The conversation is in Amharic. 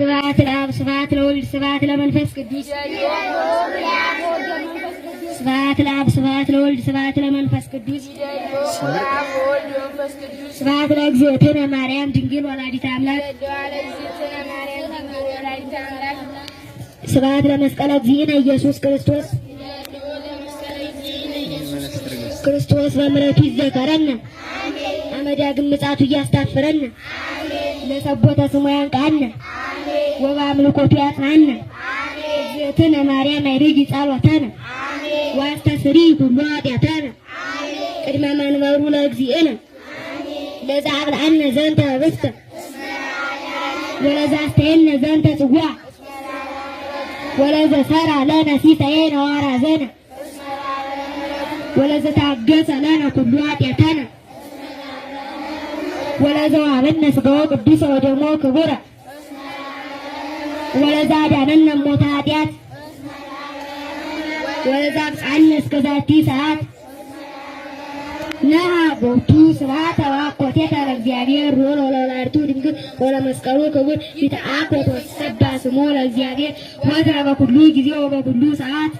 ስብሐት ለአብ፣ ስብሐት ለወልድ፣ ስብሐት ለመንፈስ ቅዱስ። ስብሐት ለአብ፣ ስብሐት ለወልድ፣ ስብሐት ለመንፈስ ቅዱስ። ስብሐት ለእግዝእትነ ማርያም ድንግል ወላዲተ አምላክ። ስብሐት ለመስቀለ እግዚእነ ኢየሱስ ክርስቶስ። ክርስቶስ በምሕረቱ ይዘከረነ፣ አመ ዳግም ምጽአቱ እያስታፍረነ፣ ለሰቦተ ስሙ ያንቃነ፣ ወበአምልኮቱ ያጽናነ። እግዝእትነ ማርያም አይርጊ ጸሎተነ ወአስተስሪ ኩሎ ኃጢአተነ ቅድመ መንበሩ ለእግዚእነ። ለዘአብልዐነ ዘንተ ኅብስተ ወለዘአስተየነ ዘንተ ጽዋ ወለዘሠራ ለነ ሲሳየነ ወአራዘነ ወለዘታገሰ ለነ ኩሉ ኃጢአተነ ወለዘወሀበነ ሥጋወ ቅዱሰ ወደሞ ክቡረ ወለዘአድኀነነ እሞተ ኃጢአት ወለዘአብጽሐነ እስከ ዛቲ ሰዓት። ነሃቦቱ ስብሐተ ወአኮቴተ ለእግዚአብሔር ርዑል ወለወላዲቱ ድንግል ወለመስቀሉ ክቡር። ይትአኮት ወይትሰብሐ ስሙ ለእግዚአብሔር ወትረ በኩሉ ጊዜ ወበኩሉ ሰዓት።